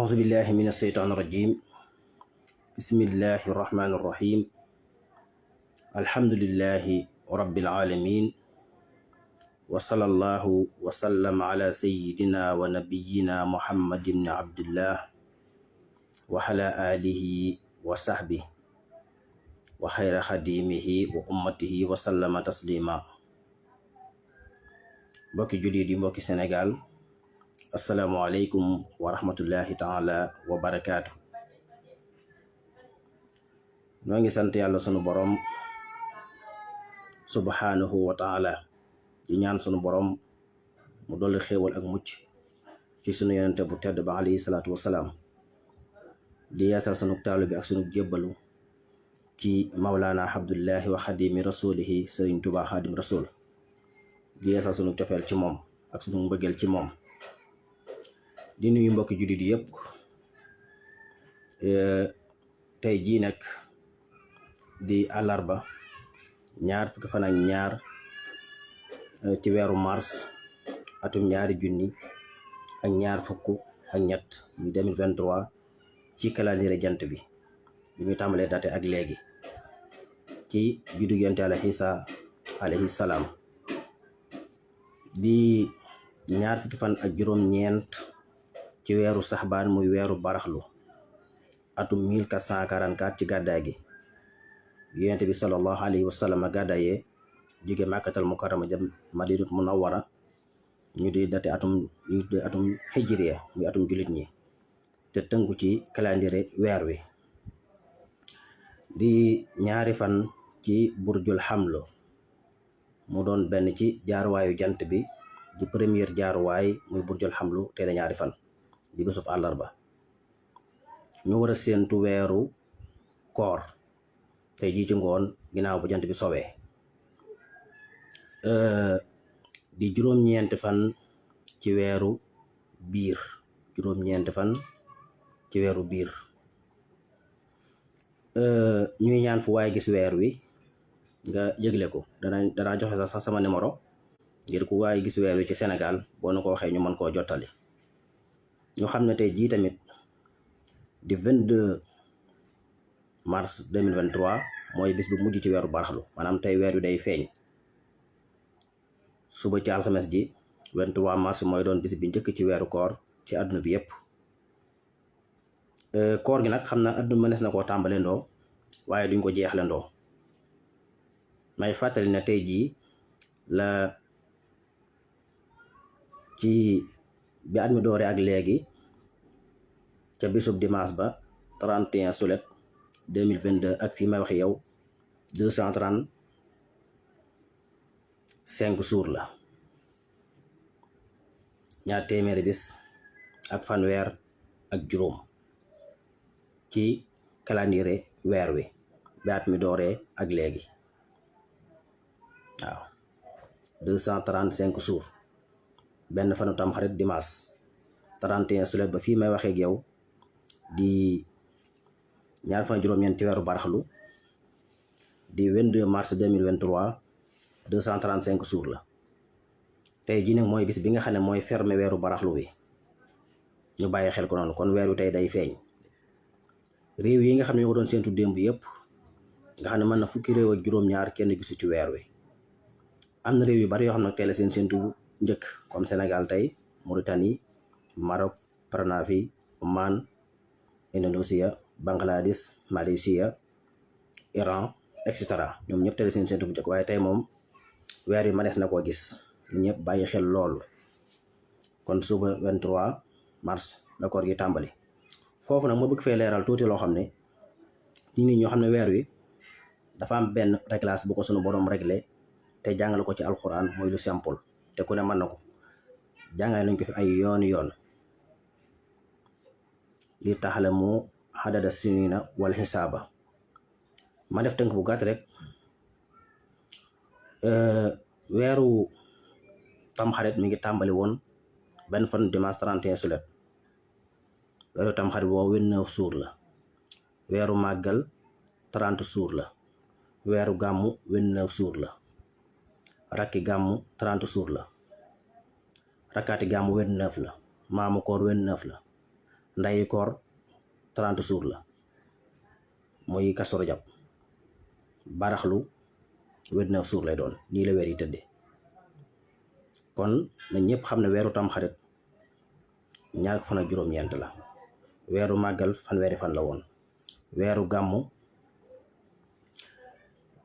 أعوذ بالله من الشيطان الرجيم. بسم الله الرحمن الرحيم. الحمد لله رب العالمين، وصلى الله وسلم على سيدنا ونبينا محمد بن عبد الله وعلى آله وصحبه وخير خديمه وأمته وسلم تسليما. mbokki jullit yi, mbokki Sénégal, asalaamualeykum wa rahmatullahi taala wa barakaatu. noo ngi sant yàlla sunu borom subhanahu wa taala di ñaan sunu borom mu dolli xéewal ak mucc ci sunu yonente bu tedd ba alayhi salaatu wasalaam. di yeesal sunu taalu bi ak sunu jébbalu ci mawlaana abdullahi wa xadimi rasulihi sëriñ Tuubaa xaadim rasul. di yeesal sunu cofeel ci moom ak sunu mbëggeel ci moom. di nuyu mbokki jullit yi yëpp. tey jii nag di àllarba ñaar fukki fan ak ñaar ci weeru mars atum ñaari junni ak ñaar fukk ak ñett muy 2023 ci calendrier jant bi muy tàmbalee date ak léegi ci juddu yonent Yàlla Iisaa alayhi salaam di ñaar fukki fan ak juróom-ñeent ci weeru saxbaan muy weeru baraxlu atum 1444 ci gàddaay gi yonent bi sallallahu alayhi wa sallam gàddaayee jóge Màkkatal Mukarrama jëm Madinatul Munawwara ñu di date atum hijriya muy atum jullit ñi te tënku ci calendrier weer wi di ñaari fan ci burjul xamlo mu doon benn ci jaaruwaayu jant bi di première jaaruwaay muy burjul xamlu te la ñaari fan di bésub àllarba ñu war a séentu weeru koor tey jii ci ngoon ginnaaw bu jant bi sowee di juróom-ñeenti fan ci weeru biir ñuy ñaan fu waaye gis weer wi nga yëgle ko. danaa joxe sax sama numéro ngir ku waaye gis weer wi ci Sénégal boo na ko waxee ñu mën koo jottali. ñu xam ne tey jii tamit di 22 mars 2023 mooy bis bu mujj ci weeru baraxlu, maanaam tey weer wi day feeñ. suba ci alxames ji 23 mars mooy doon bis bi njëkk ci weeru koor ci àdduna bi yépp. koor gi nag xam naa àdduna mënees na koo tàmbale ndoo waaye duñ ko jeexle ndoo. may fàttali ne tey jii la ci bi at mi doore ak léegi ca bisub dimanche ba 31 sulet 2022 ak fii may waxe yow 235 jours la, ñaar téeméeri bis ak fanweer ak juróom ci calendrier weer wi bi at mi dooree ak léegi. waaw 235 jours benn fanu tam xarit dimanche 31 sulet ba fii may waxee ak yow di ñaar fan juróom-ñeent ci weeru baraxlu di 22 mars 2023 235 jours la. tey jii nag mooy bis bi nga xam ne mooy fermé weeru baraxlu wi. ñu bàyyi xel ko noonu, kon weer wi tey day feeñ. réew yi nga xam ne ñoo ko doon séentu démb yëpp nga xam ne mën na fukki réew ak juróom-ñaar kenn gisu ci weer wi. am na réew yu bari yoo xam ne tey la seen séentu njëkk comme Sénégal tey, Mauritanie, Maroc, Parnafi, Oman, Indonesia, Bangladesh, Malaysia, Iran, etc. ñoom ñëpp tey la seen séentu bu njëkk, waaye tey moom weer wi mënees na koo gis. ñëpp bàyyi xel loolu. kon suba 23 mars la koor gi tàmbali. foofu nag ma bëgg fee leeral tuuti loo xam ne nit ñoo xam ne weer wi dafa am benn réglage bu ko sunu borom réglé te jàngale ko ci alxuraan mooy lu simple te ku ne mën na ko. jàngale nañ ko fi ay yoon li taxlamu adada sinina wal xisaaba. ma def tënk bu gàtt rek. weeru tamxarit mi ngi tàmbali woon benn fan dimanche 31 sulet. weeru tamxarit boobu 29 jours la. weeru màggal 30 jours la. weeru gàmmu 29 jours la. rakki gàmmu 30 jours la. rakkaati gàmmu 29 la. maamu koor 29 la. ndayi koor 30 jours la muy Kazu Rajab. baraxlu 29 jours lay doon. nii la weer yi tëddee. kon na ñëpp xam ne weeru tamxarit ñaar fan ak juróom-ñeent la. weeru màggal fanweeri fan la woon. weeru gàmmu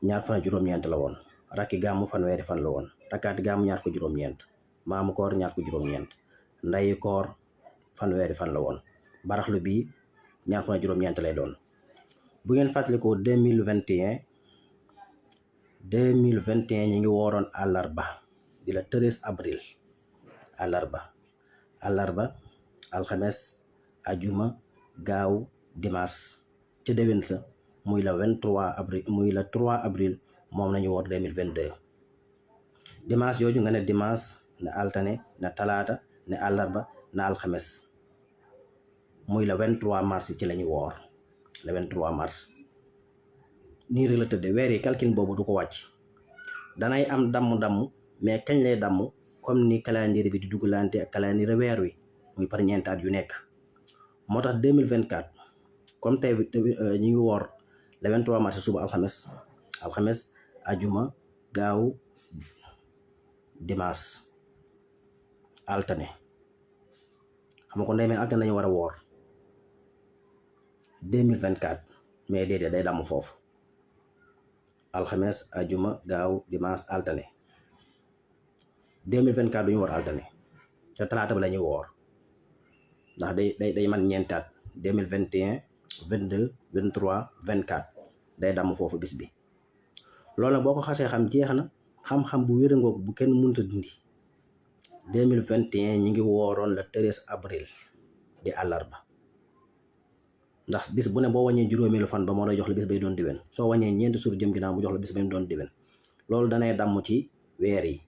ñaar fan ak juróom-ñeent la woon. rakki gàmmu fanweeri fan la woon. rakkaati gàmmu ñaar ko juróom-ñeent. maamu koor ñaar ko juróom-ñeent. ndayi koor fanweeri fan la woon. baraxlu bii ñaar fan ak juróom-ñeent lay doon. bu ngeen fàttalikoo 2021 ñi ngi wooroon àllarba di la 13 avril. àllarba alxames ajuma gaaw dimanche ca déwén sa muy la 23 avril muy la 3 avril moom nañu woor 2022. dimanche yooju nga ne dimanche na altane na talaata ne àllarba na alxames muy la 23 mars ci lañu woor. le 23 mars nii rek la tëdde. weer yi calcul boobu du ko wàcc. danay am damm-damm mais kañ lay damm comme ni calendrier bi di dugalante ak calendrier weer wi muy par ñeenti at yu nekk. moo tax 2024 comme tey ñu ngi woor le 23 mars suba alxames ajuma gaaw dimanche altane. xam nga ko ndey mais altane nañu war a woor 2024 mais déedéet day damm foofu. alxames ajuma gaaw dimanche altane. 2024 duñu woor altane ca talaata ba la ñuy woor ndax day man ñeentaat 2021 22 23 24 day damm foofu bis bi. loolu nag boo ko xasee xam jeex na. xam-xam bu wér ngoog bu kenn mënta dindi. 2021 ñi ngi wooroon le 13 avril di àllarba ndax bis bu ne boo wàññee juróomeelu fan ba moo lay jox la bis bay doon diwen. soo wàññee ñeenti suur jëm ginnaaw mu jox la bis bay doon diwen. loolu danay damm ci weer yi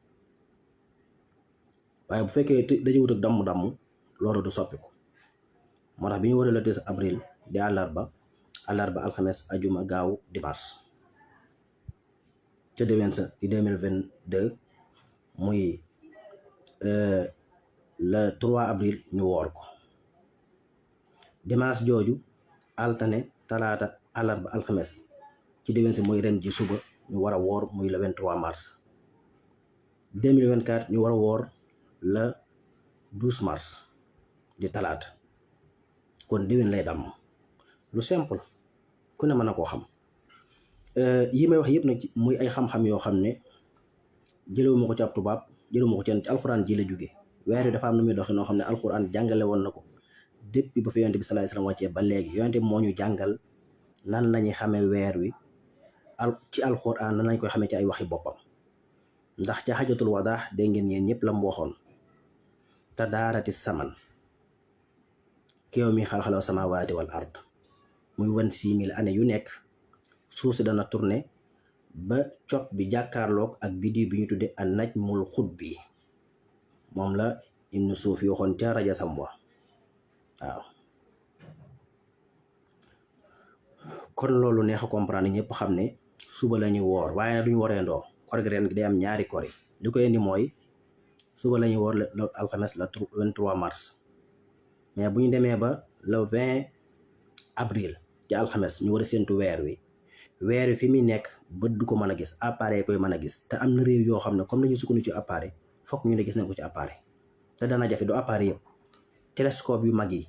waaye bu fekkee dañuy wut ak damm-damm loolu du soppiku. moo tax bi ñu waree le 13 avril di àllarba alxames ajuma gaaw dimanche ca déwén sa di 2022 muy le 3 avril ñu woor ko. dimanche jooju altane talaata àllarba alxames ci déwén si mooy ren ji suba ñu war a woor muy le 23 mars 2024 ñu war a woor le 12 mars di talaata. kon déwén lay damm. lu simple ku ne mën na koo xam. yi may wax yëpp nag muy ay xam-xam yoo xam ne jëlewuma ko ci ab tubaab jëlewuma ko ci alxuraan ji la jóge. weer yi dafa am na muy doxee noo xam ne alxuraan jàngale woon na ko depuis ba fi yonent bi sallallahu alayhi wasallam wàccee ba léegi. yonent bi moo ñu jàngal nan lañuy xamee weer wi ci alxuraan nan lañ koy xamee ci ay waxi boppam. ndax ca xajatul wadaax dégg ngeen yéen ñëpp la mu waxoon te daarati saman kéew mi xalxaloo samaawaati wal ard muy 26 000 années yu nekk suuf si dana tourné ba cop bi jàkkaarloog ak biddiw bi ñu tudde an najmul xutbi moom la Ibnu Suuf yi waxoon ca rajo Samwa. waaw kon loolu neex a comprendre ñëpp xam ne suba la ñuy woor waaye nag duñu waree ndoo. koor gi ren gi day am ñaari koor yi. li koy indi mooy suba la ñuy woor le alxames la 23 mars mais bu ñu demee ba le 20 avril ci alxames ñu war a séntu weer wi fi muy nekk bët du ko mën a gis appareil koy mën a gis. te am na réew yoo xam ne comme nañu sukkandiku ci appareil fokk ñu ne gis nañ ko ci appareil te dana jafe du appareil yëpp. télescope yu mag yi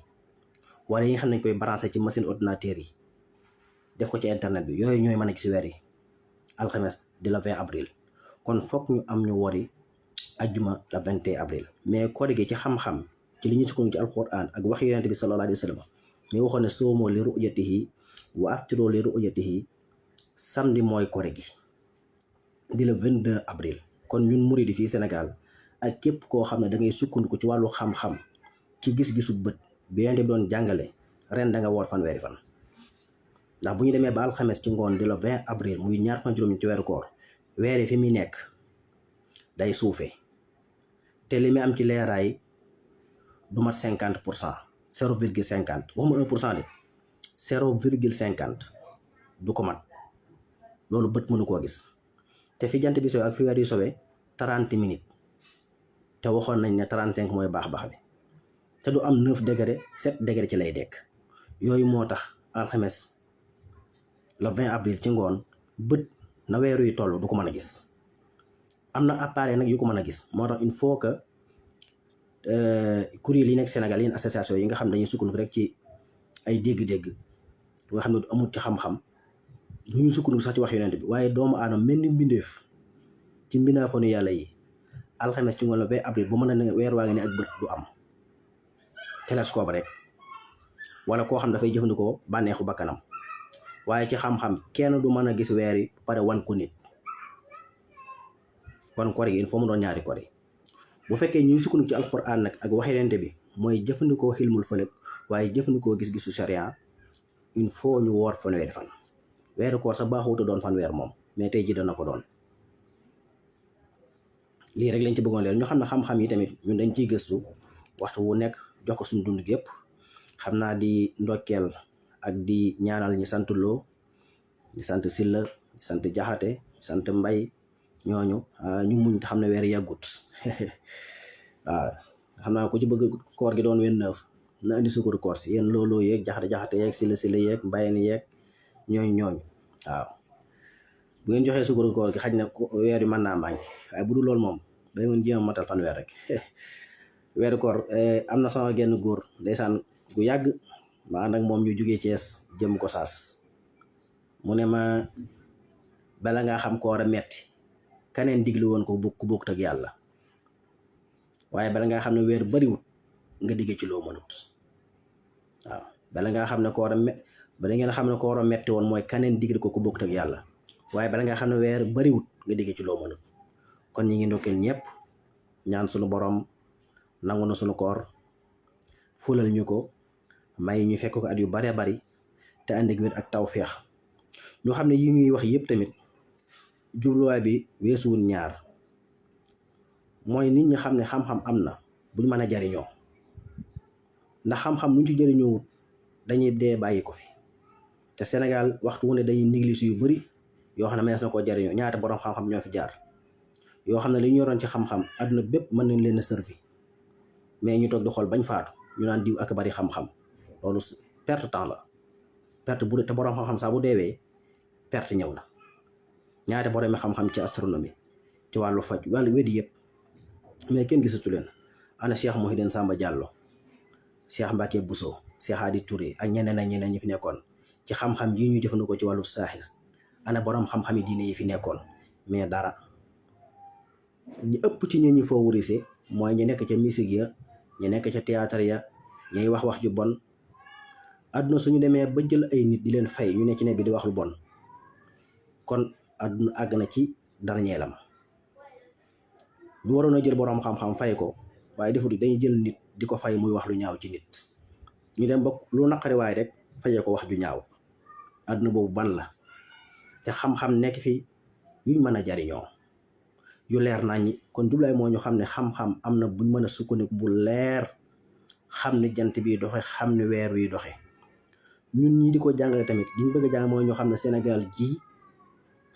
wala yi nga xam ne koy branché ci machine ordinateur yi def ko ci internet bi yooyu ñooy mën a gis weer yi alxames di la 20 avril. kon fokk ñu am ñu wori ajjuma la 21 avril. mais koor gi ci xam-xam ci li ñu sukkandiku ci alquran ak wax yonent bi sallallahu alayhi wa sallam mi waxoon ne soomoo li ru'yatihi wa aftiroo li ru'yatihi samedi mooy koor gi di la 22 avril. kon ñun murid yi fii Sénégal ak képp koo xam ne da ngay sukkandiku ci wàllu xam-xam ci gis-gisu bët bi yonent bi doon jàngale ren da nga woor fanweeri fan. ndax bu ñu demee ba alxames ci ngoon di la 20 avril muy ñaar fan juróom ci weeru koor weer yi fi muy nekk day suufee te li muy am ci leeraay du mat 50%, 0,50 waxuma 1% de 0,50 du ko mat. loolu bët mënu koo gis te fi jant bi sowee ak fi weer yi sowee 30 minutes te waxoon nañ ne 35 mooy baax bi te du am 9 degré 7 degré ci lay dekk. yooyu moo tax alxames le 20 avril ci ngoon bët na weeru yi toll du ko mën a gis. am na appareil nag yu ko mën a gis, moo tax il faut que kuréel yi nekk Sénégal yéen association yi nga xam ne dañuy sukkandiku rek ci ay dégg-dégg nga xam ne amul ci xam-xam du ñu sukkandiku sax ci wax yonent bi, waaye doomu aadama mel ni mbindeef ci mbindaafonu yàlla yi alxames ci ngoon le 20 avril bu mën a ne weer waa ngi ne ak bët du am. télescope rek wala koo xam dafay jëfandikoo bànneexu bakkanam, waaye ci xam-xam kenn du mën a gis weer yi pare wan ko nit. kon koor gi il faut mu doon ñaari koor yi. bu fekkee ñuy sukkandiku ci alquran nag ak waxi yonent bi mooy jëfandikoo xilmul fëlëg waaye jëfandikoo gis-gisu sharia, il faut ñu woor fanweeri fan. weeru koor sa baaxuuta doon fanweer moom, mais tey ji dana ko doon. lii rek lañ ci bëggoon leer ñu xam ne xam-xam yi tamit ñun dañ ciy gëstu waxtu wu nekk jox ko suñu dund gépp. xam naa di ndokkeel ak di ñaanal ñi sant Lo, ñi sant Silla, ñi sant Jaxate, ñi sant Mbay, ñooñu ñu muñ te xam ne weer yàggut. waaw xam naa ku ci bëgg koor gi doon 29 na indi sukkur koor si yéen looloo yeeg jaxate yeeg Silla yeeg Mbayen yeeg ñooñu waaw. bu ngeen joxee sukkur koor gi xaj na weer yi mën naa manqué, waaye bu dul loolu moom day mën jéem a matal fan weer rek. weeru koor am na sama genn góor ndeysaan gu yàgg ma ànd ak moom ñu jugee Thiès jëm ko saas mu ne ma bala ngaa xam koor a metti kaneen diglu woon ko ku bokkut ak yàlla, waaye bala ngaa xam ne weer bariwut nga digge ci loo mënut. waaw bala ngaa xam ne bala ngeen xam ne koor a metti woon mooy kaneen diglu ko ku bokkut ak yàlla, waaye bala ngaa xam ne weer bariwut nga digge ci loo mënut. kon ñi ngi ndokkeel ñëpp ñaan sunu borom nangu na sunu koor, fulal ñu ko, may ñu fekk ko at yu baree bari te ànd ak wér ak tawféex. ñu xam ne yi ñuy wax yëpp tamit jubluwaay bi weesuwul ñaar, mooy nit ñi xam ne xam-xam am na buñ mën a jariñoo, ndax xam-xam luñ ci jariñoo dañuy dee bàyyi ko fi. te Sénégal waxtu wu ne dañuy négligé yu bari yoo xam ne mënees na koo jariñoo. ñaata borom xam-xam ñoo fi jaar yoo xam ne li ñu yoroon ci xam-xam àdduna bépp mën nañ leen a servi, mais ñu toog di xool bañ faatu ñu naan diw ak bari xam-xam. loolu perte temps la, perte bu te borom xam-xam saa bu deewee perte ñëw na. ñaata borom xam-xam ci astronomie, ci wàllu faj, wàllu wédi yëpp, mais kenn gisatu leen. ana Cheikh Mouhidine Samba Diallo, Cheikh Mbacke Bousso, Cheikh Hadi Touré ak ñeneen ñi fi nekkoon ci xam-xam yi ñu jëfandikoo ci wàllu saaxir. ana borom xam-xam yi diine yi fi nekkoon, mais dara. ñi ëpp ci ñi ñu favorisé mooy ñu nekk ca musique ya, ñu nekk ca théâtre ya, ñuy wax ju bon. àdduna suñu demee ba jël ay nit di leen fay ñu ne ci ne bi di wax lu bon, kon àdduna àgg na ci dernier lam. ñu waroon a jël borom xam-xam fay ko, waaye defut dañuy jël nit di ko fay muy wax lu ñaaw ci nit. ñu dem ba lu naqari waaye rek fayee ko wax ju ñaaw. àdduna boobu ban la? te xam-xam nekk fi yuñ mën a jariñoo yu leer naññi. kon jublaay moo ñu xam ne xam-xam am na buñ mën a sukkandiku bu leer, xam ne jant bi doxe, xam ne weer wi doxe. ñun ñii di ko jàngale tamit liñ bëgg a jàng mooy ñu xam ne Sénégal ji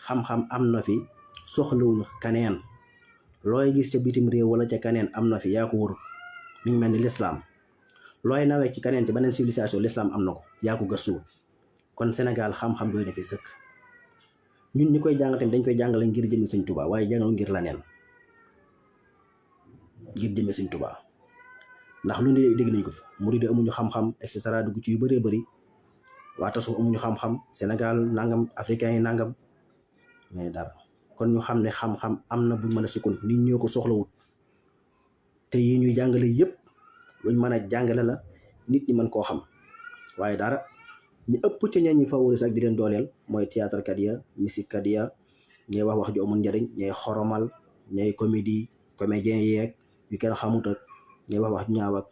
xam-xam am na fi, soxlawuñu kaneen. looy gis ca bitim réew wala ca kaneen am na fi, yaa ko wërut. mi ngi mel ni l'islam, looy nawee ci kaneen ci beneen civilisation l'islam am na ko, yaa ko gëstuwul. kon Sénégal xam-xam doy na fi sëkk. ñun ñi koy jàng tamit dañ koy jàngale ngir jëmi Sëñ Tuubaa, waaye jàngal ngir la neen, ngir jëmi Sëñ Tuubaa. ndax lu ne dégg nañ ko fi, murid amuñu xam-xam et cetera, dugg ci yu bëree bëri. waa tasawuf amuñu xam-xam, Sénégal nangam, africain yi nangam, mais dara. kon ñu xam ne xam-xam am na buñ mën a sukkandiku, nit ñoo ko soxlawut. te yi ñuy jàngale yëpp luñ mën a jàngale la, nit ñi mën koo xam, waaye dara. ñu ëpp ca ñi favoris ak di leen dooleel mooy théâtre kat ya, musique kat ya, ñooy wax ju amul njëriñ, ñooy xoromal, ñooy comédien yeeg yu kenn xamut ak ñooy wax ñaaw ak.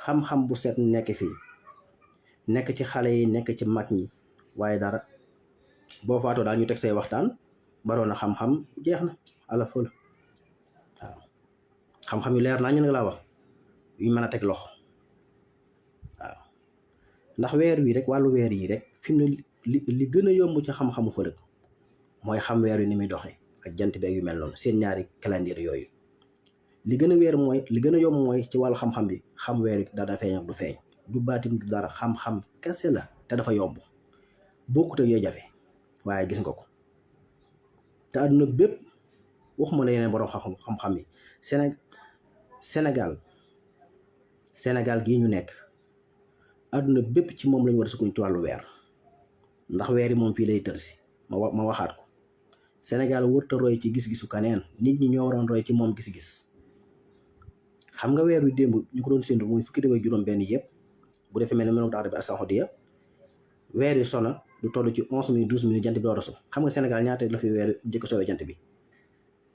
xam-xam bu set nekk fii, nekk ci xale yi, nekk ci mag ñi, waaye dara. boo faatoo daal ñu teg say waxtaan, baroon na xam-xam jeex na ala fël. waaw xam-xam yu leer naa ñu nag laa wax yuñ mën a teg loxo. waaw ndax weer wi rek, wàllu weer yi rek fi mu ne li gën a yomb ci xam-xamu fëlëg mooy xam weer wi ni muy doxee ak jant bi ak yu mel noonu, seen ñaari calendrier yooyu. li gën a weer mooy li gën a yomb mooy ci wàllu xam-xam bi xam weer wi dana feeñ ak du feeñ du baatin du dara xam-xam kese la te dafa yomb bokkut ak yooyu jafe waaye gis nga ko te àdduna bépp waxuma la yeneen borom xam-xam yi Sénégal gii ñu nekk àdduna bépp ci moom lañu war a sukkandiku ci wàllu weer ndax weer yi moom fii lay tër si ma waxaat ko Sénégal wërta roy ci gis-gisu kaneen nit ñi ñoo waroon roy ci moom gis-gis xam nga weer wi démb ñu ko doon séntu muy fukki dégg juróom benn yëpp bu defee mel ne mënoo tax def as-Saoudiya weer yi sona du toll ci 11 minutes 12 minutes jant bi door a so xam nga Sénégal ñaata la fi weer njëkk soowee jant bi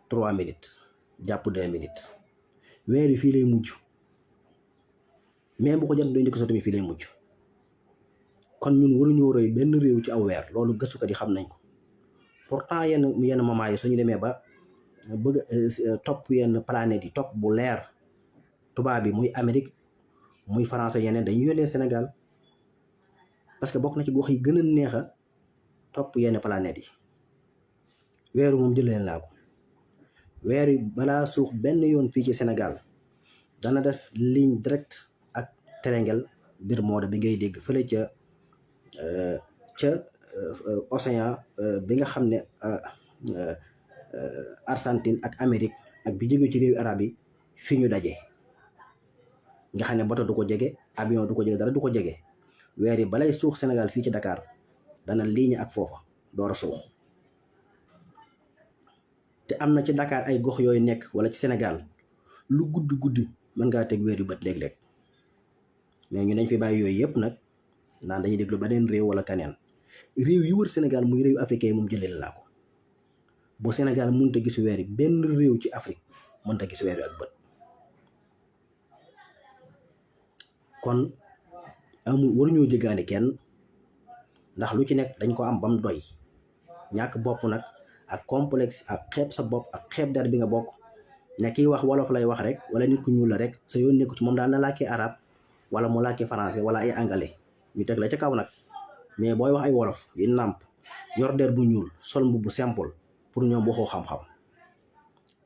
3 minutes jàpp 2 minutes weer yi fii lay mujj même bu ko jant doo njëkk so tamit fii lay mujj kon ñun waruñoo roy benn réew ci aw weer loolu gëstukat yi xam nañ ko pourtant yenn moment yi suñu demee ba bëgg topp yenn planètes yi topp bu leer tubaab bi muy Amérique muy français yeneen dañuy yónnee Sénégal parce que bokk na ci gox yi gën a neex a topp yenn planètes yi weeru moom jëlee laa ko weer yi balaa suux benn yoon fii ci Sénégal dana def ligne direct ak terengel bir mooda bi ngay dégg fële ca océan bi nga xam ne Argentine ak Amérique ak bi jóge ci réewi arab yi fi ñu daje nga xam ne bato du ko jege avion du ko jege dara du ko jege weer yi balay suux Sénégal fii ci Dakar dana ligne ak foofa door a suux te am na ci Dakar ay gox yooyu nekk wala ci Sénégal lu guddi mën ngaa teg weer yu bët léeg-léeg mais ñu dañ fi bàyyi yooyu yëpp nag naan dañuy déglu beneen réew wala keneen réew yi wër Sénégal muy réew africain yi moom jëlee laa ko bu Sénégal mënut a gis weer yi benn réew ci Afrique mënut a gis weer yi ak bët kon waruñoo jëgaani kenn ndax lu ci nekk dañ ko am bam doy ñàkk bopp nag ak complexe ak xeeb sa bopp ak xeeb der bi nga bokk ne kiy wax wolof lay wax rek wala nit ku ñuul la rek sa yoon nekku ci moom daal na làkkee arab wala mu làkkee français wala ay anglais ñu teg la ca kaw nag mais booy wax ay wolof yi nàmp yor der bu ñuul sol mbubb bu simple pour ñoom waxoo xam-xam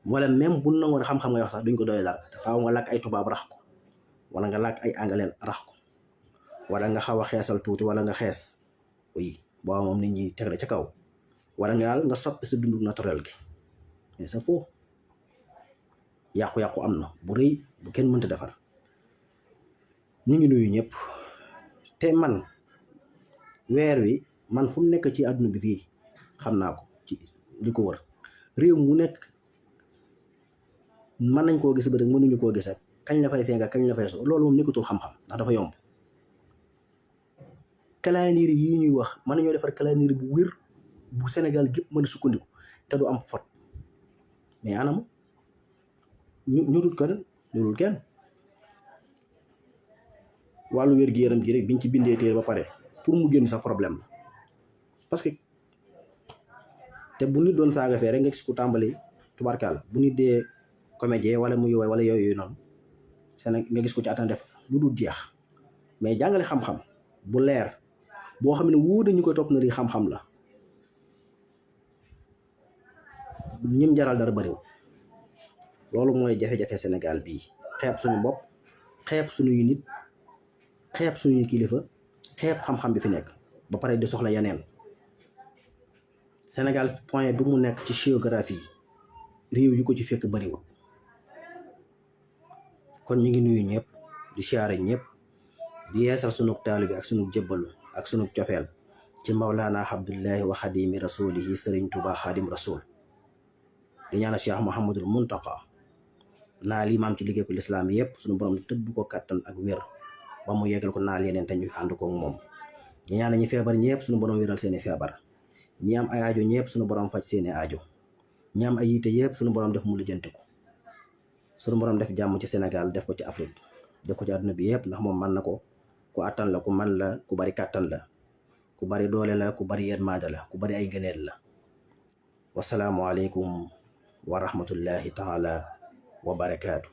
wala même bu nangoon xam-xam ngay wax sax duñ ko doy dara faaw nga làkk ay tubaab rax ko wala nga làkk ay anglais rax ko wala nga xaw a xeesal tuuti wala nga xees oui boo moom nit ñi teg la ca kaw wala nga soppi sa dundu naturel gi mais c'est faux yàqu-yàqu am na bu rëy bu kenn mënta defar ñu ngi nuyu ñëpp te man weer wi man fu mu nekk ci àdduna bi fii xam naa ko ci li ko wër réew mu nekk mën nañ koo gis ba rek mënuñu koo gis ak kañ la fay fenga kañ la fay so loolu moom nekkatul xam-xam ndax dafa yomb calendrier yi ñuy wax mën nañoo defar calendrier bu wér bu Sénégal gépp mën a sukkandiku te du am fot mais anam ñu dul kenn wàllu wér-gu-yaram gi rek biñ ci bindee téere ba pare pour mu génn sax problème la parce que te bu nit doon saaga fee rek nga gis ku tàmbali tubarkaal bu nit dee comédien wala muy woy wala yooyu noonu Sénégal nga gis ko ci attan def lu dul jeex mais jàngale xam-xam bu leer boo xam ne wóor ñu koy topp na di xam-xam la ñim jaral dara bëriw loolu mooy jafe-jafe Sénégal bii xeeb suñu bopp xeeb suñuy nit xeeb suñuy kilifa xeeb xam-xam bi fi nekk ba pare di soxla yeneen Sénégal point bi mu nekk ci géographie réew yu ko ci fekk bëriwul kon ñu ngi nuyu ñëpp di siyaare ñëpp di yeesal sunu taalu bi ak sunu jébbalu ak sunu cofeel ci Mawlana Abdullahi wa Xadimi rasulihi Sëriñ Tuubaa Xaadim Rasul di ñaanal Cheikh Mouhamadul Muntaqa naal yi maam ci liggéey ko lislaam yëpp sunu borom tëbb ko kattan ak wér ba mu yeggal ko naal yeneen te ñu ànd ko moom di ñaanal ñi feebar ñëpp sunu borom wéral seeni feebar ñi am ay aajo ñëpp sunu borom faj seeni aajo ñi am ay yiite yëpp sunu borom def mu lijjanti ko sunu borom def jàmm ci Sénégal def ko ci Afrique def ko ci àdduna bi yëpp ndax moom mën na ko ku attan la ku man la ku bari kàttan la ku bari doole la ku bari yërmaande la ku bari ay gëneel la wasalaamu aleykum wa rahmatullahi taala wa barakaatu